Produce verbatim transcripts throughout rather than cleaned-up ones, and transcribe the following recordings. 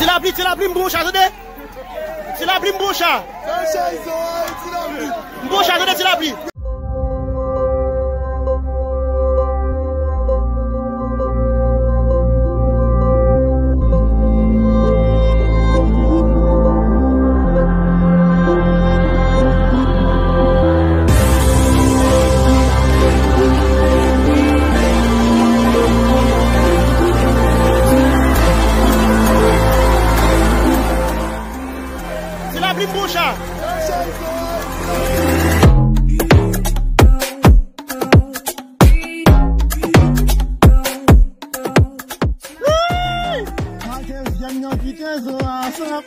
Ti lapli, ti lapli, m pran yon cha, tande. Ti lapli, m pran yon cha. M pran yon cha, tande, ti lapli. Ti lapli, m pran yon cha. Marquez, Daniel Quintezo, ah, ça.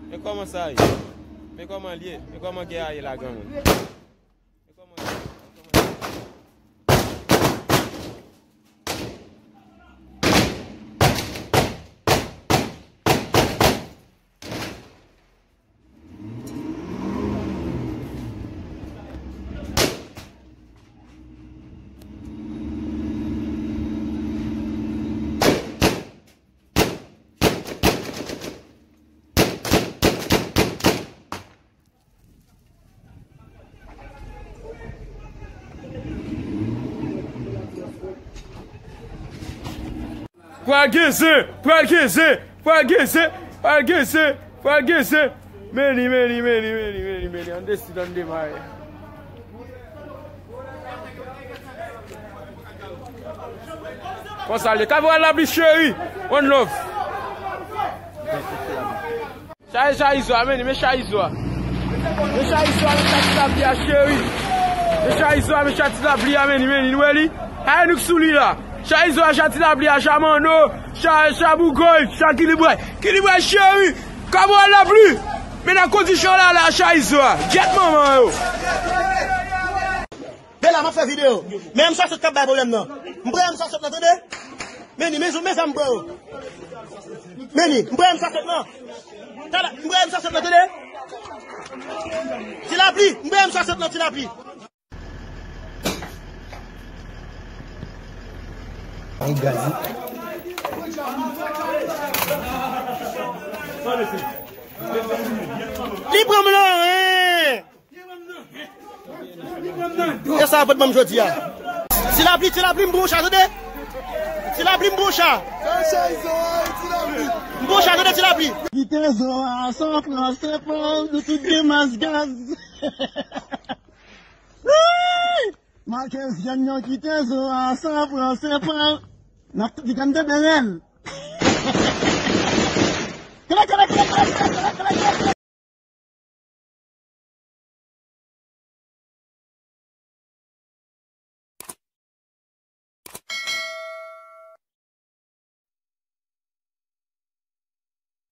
Men kòman sa ye? Men kòman l ye? Men kòman gè a ye la, granmoun? Men kòman l ye? Pral gen zen, pral gen zen, pral gen zen, pral gen zen, pral gen zen. Meni, meni, meni, meni, meni, meni. Ann desid, ann demare. Konsa l ye. Kabral Lapli cheri. One love. Chaje cha Izo a, men, men cha Izo a. Men cha Izo a, men cha Ti Lapli a, cheri. Men cha Izo a, men cha Ti Lapli a, men, men, nou wè li. Ay, nou k sou li la. Cha Izo a, cha Ti Lapli a, cha Mando, cha, cha Bougòy, cha Kilibway. Kilibway, cheri. Kabral Lapli. Men nan kondisyon la, la, cha Izo a. Gyèt manman yo. Bela, m ap fè videyo. Men M swasant k ap bay pwoblèm nan. M pran M swasant nan, tande? Meni, men, men zam m pran yo. Meni, m pran M swasant nan. Tala, m pran M swasant nan, tande? Ti Lapli, m pran M swasant nan, Ti Lapli. Ay, gaz. Li pran m nan, hein? E sa pot ban m jodi a. Ti Lapli, Ti Lapli, m pran yon cha, tande? Ti Lapli, m pran yon cha. M pran yon cha, tande, Ti Lapli. Kite zo a, san pran, san pran, nou tout gen mas gaz. Marquez Junior kite zo a, san pran, san pran. N ap tout di kan de Benel.